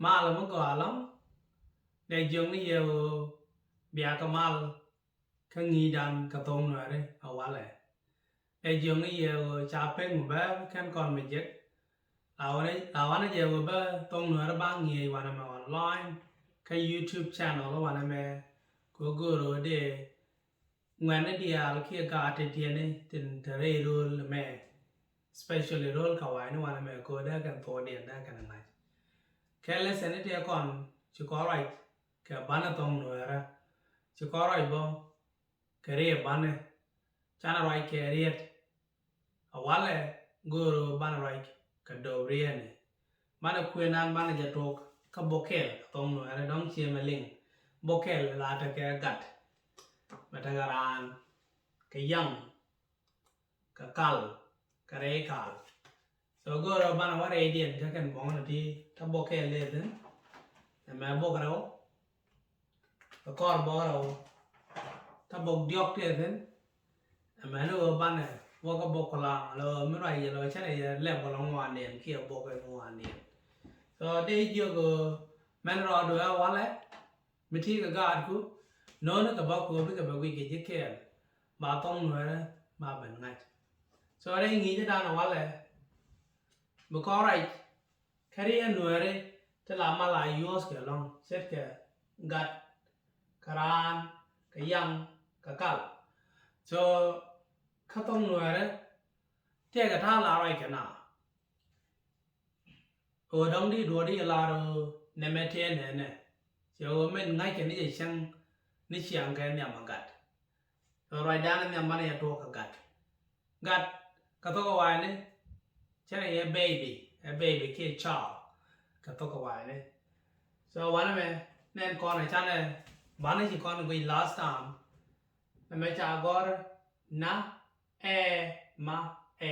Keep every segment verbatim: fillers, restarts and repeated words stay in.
Mal mi gɔaa ɛlɔ̱ŋ, dee jiök ni yɛ ɣöö bia kɛ mal kä ŋi̱i̱cdan kɛ thok Nuɛɛri a walɛ. Dee jiök ni yɛ ɣöö ca pek mi bä kɛn kɔn mi jek. La wanɛ, la wanɛ jɛ ɣöö bä thok Nuɛɛri ba ŋi̱eec wanɛ mɛ online kä YouTube channel wanɛ mɛ, kɛ ɣöö go̱o̱r ɣöö dee ŋuɛ̈tni diaal kiɛ gaat ti tiɛni tin te rɛy ro̱l mɛ, especially ro̱l Kawayni wanɛ mɛ, kɛ ɣöö dee kɛn thokdiɛn dee kɛn ŋa̱c. Kɛ lesson ni tiɛ kɔn ci kɔn ruac kɛ banɛ thok Nuɛɛrä, ci kɔn ruac bä kɛ riet banɛ, canɛ ruac kɛ riet. A walɛ go̱o̱r ɣöö banɛ ruac kɛ do̱p rietni. Banɛ kuëënan banɛ jɛ tuɔk kä bok kɛl kɛ thok Nuɛɛrä, dɔ̱ŋ ciɛ mɛ liŋ. Bok kɛl la tekɛ gat, mɛ tekɛ raan, kɛ yaŋ, kɛ kal, kɛ rɛy kal. So go̱o̱rä banɛ wä rɛydiɛn kä kɛn buɔ̱ŋ ni ti, tä bok kɛl lɛ thi̱n. Ɛmɛ bok rɛw, kɛ kɔr bok rɛw, tä bok diɔ̱k tëë thi̱n. Ɛmɛ ni ɣöö banɛ wä kä bok kulaŋ, lɔ mi ruac yɛ lɔ cä rɛy yɛ lɛp wä lɔ ŋuandiɛn kiɛ bok ɛn ŋuandiɛn. So dee jiök ɣöö mɛn rɔɔdu ɛ walɛ, mi ti kɛ gaatku, no̱o̱ni kɛ bä kuɔ̱ɔ̱p bikɛ bɛ guic kɛ ji̱ kɛɛl, ba thok Nuɛɛri ba ben ŋa̱c. So rɛy ŋi̱i̱cä dan a walɛ, bi kɔn ruac kä riet Nuɛɛri ti la mal a yuɔ̱ɔ̱th kɛ lɔ̱ŋ, ce̱tkɛ gat, kɛ raan, kɛ yaŋ, kɛ kal. So kä thok Nuɛɛri tiɛɛkɛ ta̱a̱ la ruac kɛ na. Ɣöö dɔ̱ŋ di duɔ̱ɔ̱r di lar ɣöö nɛmɛ tëë nɛnɛ. Cɛ ɣöö min ŋa̱ckɛ ni jɛ cäŋ ni ciaŋ kɛ nhiam ɛ gat. Ɣöö ruacdan nhiam banɛ yɛ tuɔɔk kɛ gat. Gat kɛ thok ɛ wa̱a̱ni, cɛ ni yɛ baby, ɛ baby kiɛ child kɛ thok ɛ wa̱a̱ni. So wanɛ mɛ nɛn kɔn ɛ canɛ banɛ ci kɔn guic last time. Nɛmɛ ca gɔ̱r na, ɛ, ma, ɛ.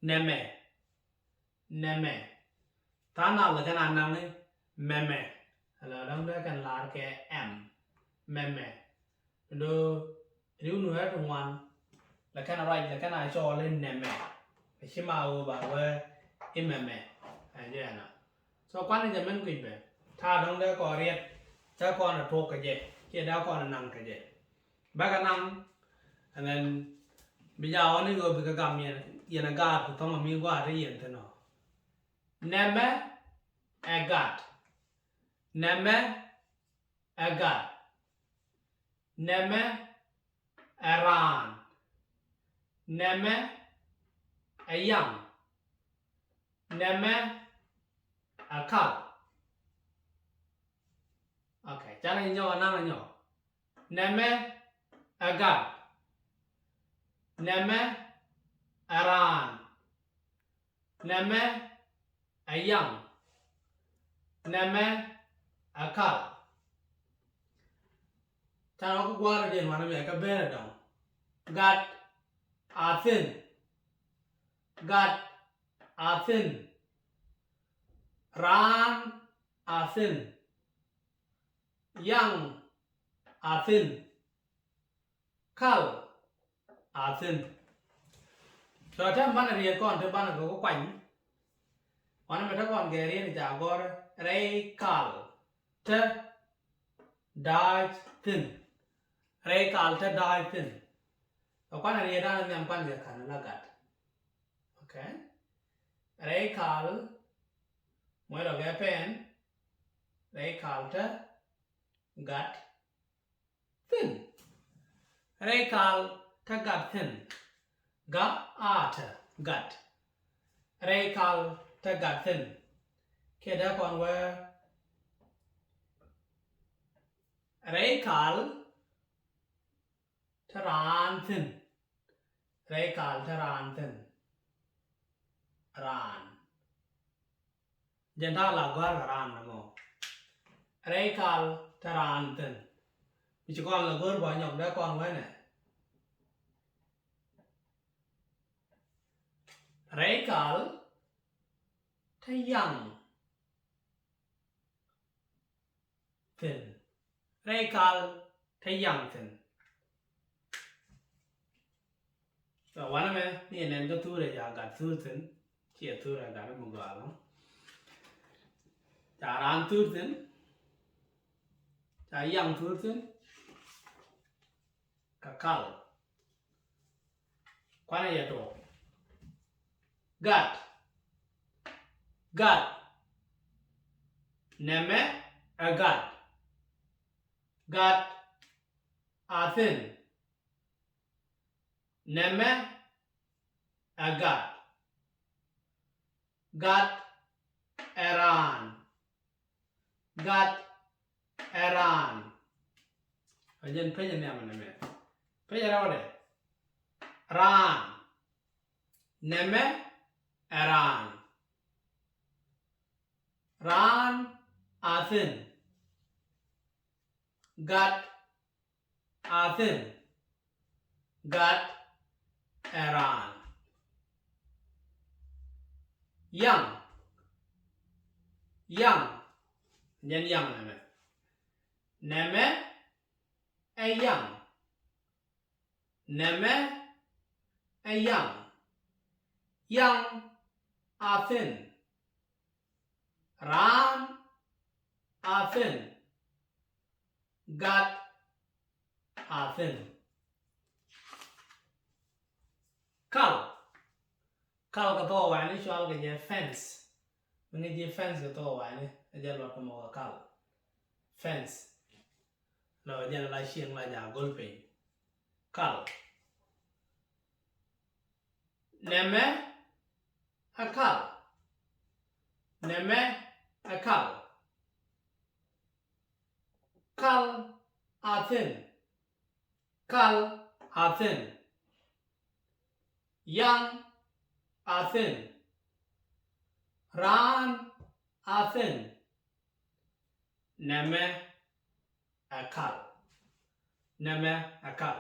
Nɛmɛ. Nɛmɛ. Tha̱a̱ŋ nath lɛ kɛn a naŋ i̱ mɛmɛ. Ala dɔ̱ŋ dee kɛn lar kɛ ɛm. Mɛmɛ. Do̱ ri̱w Nuɛɛri ti ŋuan lɛ kɛn a ruac lɛ kɛn a cɔɔl i̱ nɛmɛ. Ɛ ci ma ɣöö ba wee i̱ mɛmɛ. Ɛ jɛ ɛna. So kuan ni jɛ mɛn kui̱c bɛ ta̱a̱ dɔ̱ŋ dee kɔn riɛt, dee kɔn a tuɔk kɛ jɛ kiɛ dee kɔn a naŋ kɛ jɛ. Bäkɛ naŋ, and then bi jɛ ɣɔ̱n i̱ ɣöö bikɛ gam yɛn, yɛn ɛ gaat kɛ thɔmɔ mi gua̱a̱th i̱ yɛn thi̱n ɔ. Nɛmɛ ɛ gat. Nɛmɛ ɛ gat. Nɛmɛ ɛ raan. Nɛmɛ ɛ yaŋ. Nɛmɛ ɛ kal. Okay, canɛ nyɔk anaŋ nyɔk. Nɛmɛ ɛ gat. Nɛmɛ ɛ raan. Nɛmɛ ɛ yaŋ. Nɛmɛ ɛ kal. Canɛ wä kä gua̱a̱r ɛ diɛn wanɛ mɛ kä ben ɛ dɔ̱ŋ. Gat a thi̱n. Gat a thi̱n. Raan a thi̱n. Yaŋ a thi̱n. Kal a thi̱n. So tɛm banɛ riet kɔn ti banɛ kɛ kuany. Wanɛ mɛ te kɔn kɛ riet ni ca gɔr rɛy kal te da̱a̱c thi̱n. Rɛy kal te da̱a̱c thi̱n. Kɛ kuanɛ riet dan nhiam kuan kɛ ka̱n la gat. Okay. Rɛy kal muɔc lɔ kɛ pɛn. Rɛy kal te gat thi̱n. Rɛy kal te gat thi̱n. Ga a te gat. Rɛy kal te gat thi̱n. Kiɛ dee kɔn wee rɛy kal te raan thi̱n. Rɛy kal te raan thi̱n. Raan. Jɛn ta̱a̱ la gɔ̱a̱r kɛ raan nɔmɔ. Rɛy kal te raan thi̱n. Mi ci kɔn la go̱r bä nyɔk dee kɔn wänɛ. Rɛy kal te yaŋ thi̱n. Rɛy kal te yaŋ thi̱n. Wanɛ mɛ ni ɛ nɛn kä thurɛ ca gat thur thi̱n. Ciɛ thurɛ gat mi gɔaa lɔ. Ca raan thur thi̱n. Ca yaŋ thur thi̱n. Kɛ kal. Kuanɛ yɛ tuɔɔk. Gat. Gat. Nɛmɛ ɛ gat. Gat a thi̱n. Nɛmɛ ɛ gat. Gat ɛ raan. Gat ɛ raan. A jɛn pecɛ nhiam nɛmɛ. Pecɛ rɛwdɛ. Raan. Nɛmɛ ɛ raan. Raan a thi̱n. Gat a thi̱n. Gat ɛ raan. Yaŋ. Yaŋ. Jɛn yaŋ nɛmɛ. Nɛmɛ ɛ yaŋ. Nɛmɛ ɛ yaŋ. Yaŋ a thi̱n. Raan a thi̱n. Gat a thi̱n. Kal. Kal kɛ thok wani cual kɛ jɛ fence. Mi ŋi̱ ji̱ fence kɛ thok wani ɛ jɛ luɔt kɛ mɔ kɛ kal. Fence. Lɔ jɛn la cieŋ la ja gol piny. Kal. Nɛmɛ ɛ kal. Nɛmɛ ɛ kal. Kal a thi̱n. Kal a thi̱n. Yaŋ a thi̱n. Raan a thi̱n. Nɛmɛ ɛ kal. Nɛmɛ ɛ kal.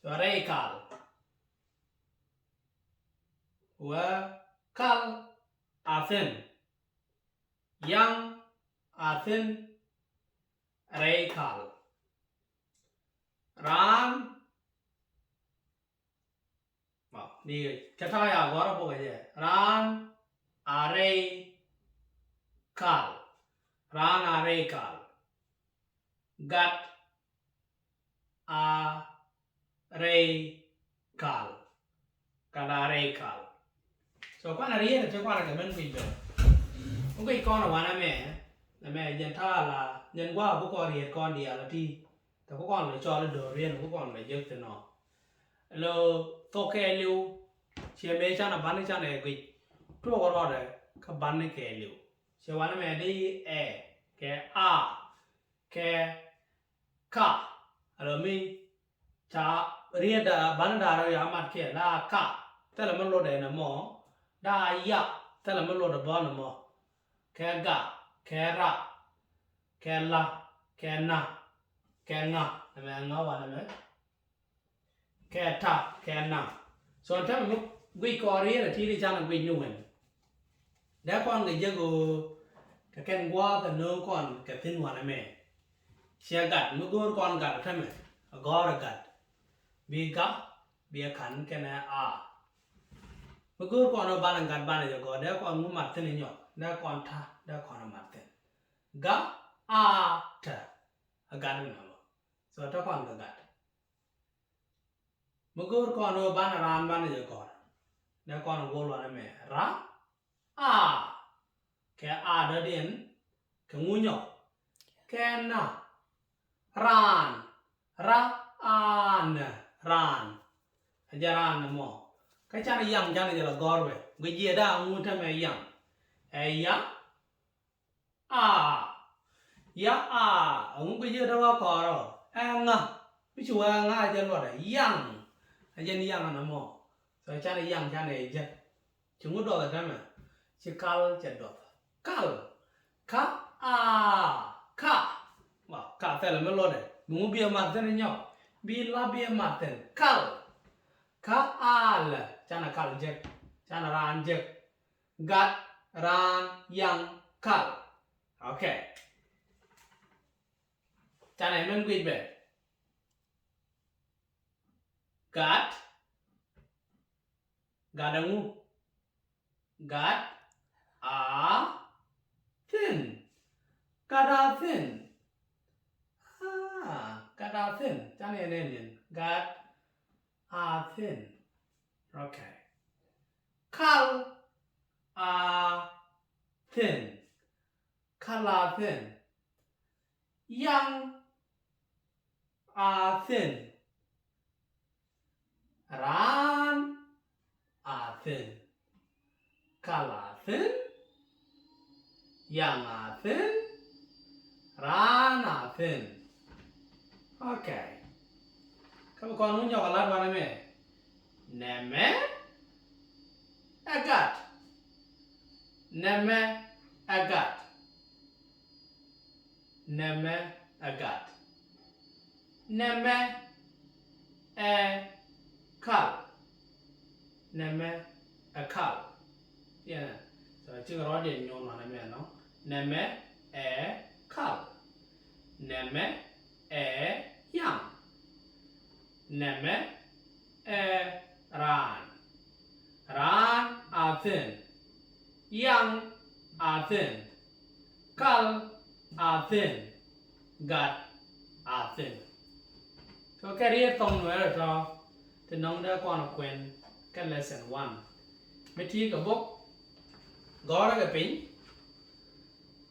Cua rɛy kal. Wee kal a thi̱n. Yaŋ a thi̱n. Rɛy kal. Raan. Ni kɛ ta̱a̱ ya gɔ̱rä bukɛ jɛ. Raan a rɛy kal. Raan a rɛy kal. Gat a rɛy kal. Gat a rɛy kal. So kuanɛ riet ti kuanɛ kɛ mɛn guic bɛ. Guic kɔn wanɛ mɛ. Nɛ mɛ jɛn ta̱a̱ la jɛn gua̱a̱ bukɔn riet kɔn diaal a ti. Te ku kɔn lɛ cɔl i̱ do̱r riɛn ku kɔn lɛ jek ti nɔ. Lo thok kɛɛliw. Ciɛ mëë canɛ ban ni canɛ guic. Tuɔk rɔɔdɛ kä ban ni kɛɛliw. Ciɛ wanɛ mɛ di ɛ kɛ a kɛ ka. Alo mi ca riet da ban ni da̱rɛ ya mat kiɛ la ka. Thilɛ mi lotdɛ nɛ mɔ. Da ya thilɛ mi lotdɛ bä nɛ mɔ. Kɛ ga kɛ ra kɛ la kɛ na kɛ ŋa. Nɛ mɛ ŋa wanɛ mɛ kɛ ta kɛ na. So tɛmɛ mi guic kɔɔr yɛn a ti̱i̱t i̱ canɛ guic ni wen. Dee kɔn kɛ jek ɣöö kɛ kɛn gua̱a̱th kɛ nööŋ kɔn kɛ thi̱n wanɛ mɛ. Ciɛ gat mi go̱o̱r kɔn gat tɛmɛ a gɔ̱r a gat. Bi ga bi a ka̱n kɛnɛ a. Mi go̱o̱r kɔn ɣöö banɛ gat banɛ jɛ gɔ̱r dee kɔn ŋu mat thi̱n inyɔk dee kɔn ta̱ dee kɔn mat thi̱n. Ga a ta̱ a gat in nɔmɔ. So ta̱ kɔn kɛ gat. Mi go̱o̱r kɔn ɣöö banɛ raan banɛ jɛ gɔ̱r dee kɔn ŋu luɔnɛ mɛ ra a. Kɛ a dɔ̱diɛn kɛ ŋu nyɔk kɛ na. Raan. Ra a nɛ raan. A jɛ raan nɛ mɔ. Kä canɛ yaŋ canɛ jɛ lɛ gɔ̱r bɛ guic jiɛ da̱a̱ ŋu tämɛ yaŋ. Ɛ ya a. Ya a. Ɛŋu guic jiɛ da̱a̱ wa kɔɔrɔ ɛ ŋa. Mi ci wee ŋa jɛ luɔtɛ yaŋ. A jɛn yaŋ nɛ mɔ. So canɛ yaŋ canɛ jɛ. Ci ŋu duɔth ɛ tämɛ? Ci kal cɛ duɔth. Kal. Ka a. Ka. Wa ka thɛlɛ mi lotdɛ. Bi ŋu biɛ mat thi̱n inyɔk? Bi la biɛ mat thi̱n. Kal. Ka a lɛ canɛ kal jek. Canɛ raan jek. Gat raan yaŋ kal. Okay. Canɛ mɛn guic bɛ. Gat. Gat aŋu? Gat a thi̱n. thin. Ah, gat a thin. Canɛ yɛn ɛn yɛn. Gat a thin. Okay. Kal a thin. Kal a thin. Yaŋ a thin. Raan a thin. Kal a thin. Yaŋ a thin. Raan a thin. Okay. Kä bi kɔn wä nyɔk a lat wanɛ mɛ. Nɛmɛ ɛ gat. Nɛmɛ ɛ gat. Nɛmɛ ɛ gat. Nɛmɛ ɛ kal. Nɛmɛ ɛ kal. Yɛnɛ. So cikɛ rɔɔdiɛn nyuɔn wanɛ mɛ nɔ. Nɛmɛ ɛ kal. Nɛmɛ ɛ yaŋ. Nɛmɛ ɛ raan. Raan a thin. Yaŋ a thin. Kal a thin. Gat a thin. So kɛ riet thɔŋ nuɛɛrɛ tɔ ti nɔŋ dee kɔn kuɛn kɛ lesson one. Mi ti kɛ bok gɔrɛ kɛ piny.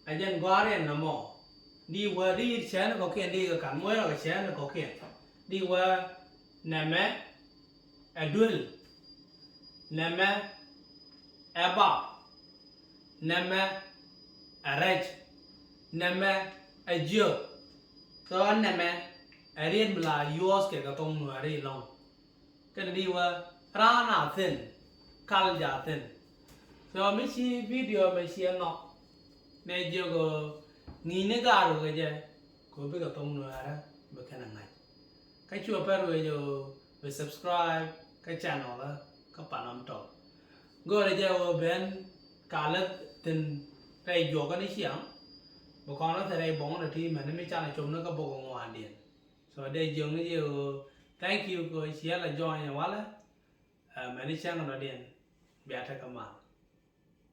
A jɛn gɔrɛ nɔmɔ di wä di yit cɛn kɔkiɛn di kɛ kan muɛɛrɛ kɛ cɛn kɔkiɛn di wä nɛmɛ ɛ duel. Nɛmɛ ɛ bap. Nɛmɛ ɛ rɛc. Nɛmɛ ɛ jiök. So nɛmɛ ɛ riet mi la yuɔth kɛ kɛ thɔŋ nuɛɛri lɔŋ. Kɛn di wä raan a thin. Kal ja thin. So mi ci video mɛ ci ɛ nhɔk. Nɛ jiök ɔ ŋi̱i̱ni gaar wä kɛ jɛ. Kɛ wä bikɛ thɔŋ nuɛɛrä bikɛn ɛ ŋa̱c. Kä cuɛ pɛr wee jɛ ɣöö bi subscribe kä channel kä Panam Talk. Go̱o̱rɛ jɛ ɣöö ben ka lät thi̱n rɛy juɔkä ni ciaŋ. Bi kɔn lät thi̱n rɛy buɔ̱ŋ ni ti mɛn ni mi canɛ com ni kä bok ŋuandiɛn. So dee jiökni jɛ ɣöö thank you kɛ ɣöö ciɛ la join walɛ. Mɛn ni cäŋ nɔdiɛn bia tekɛ mal.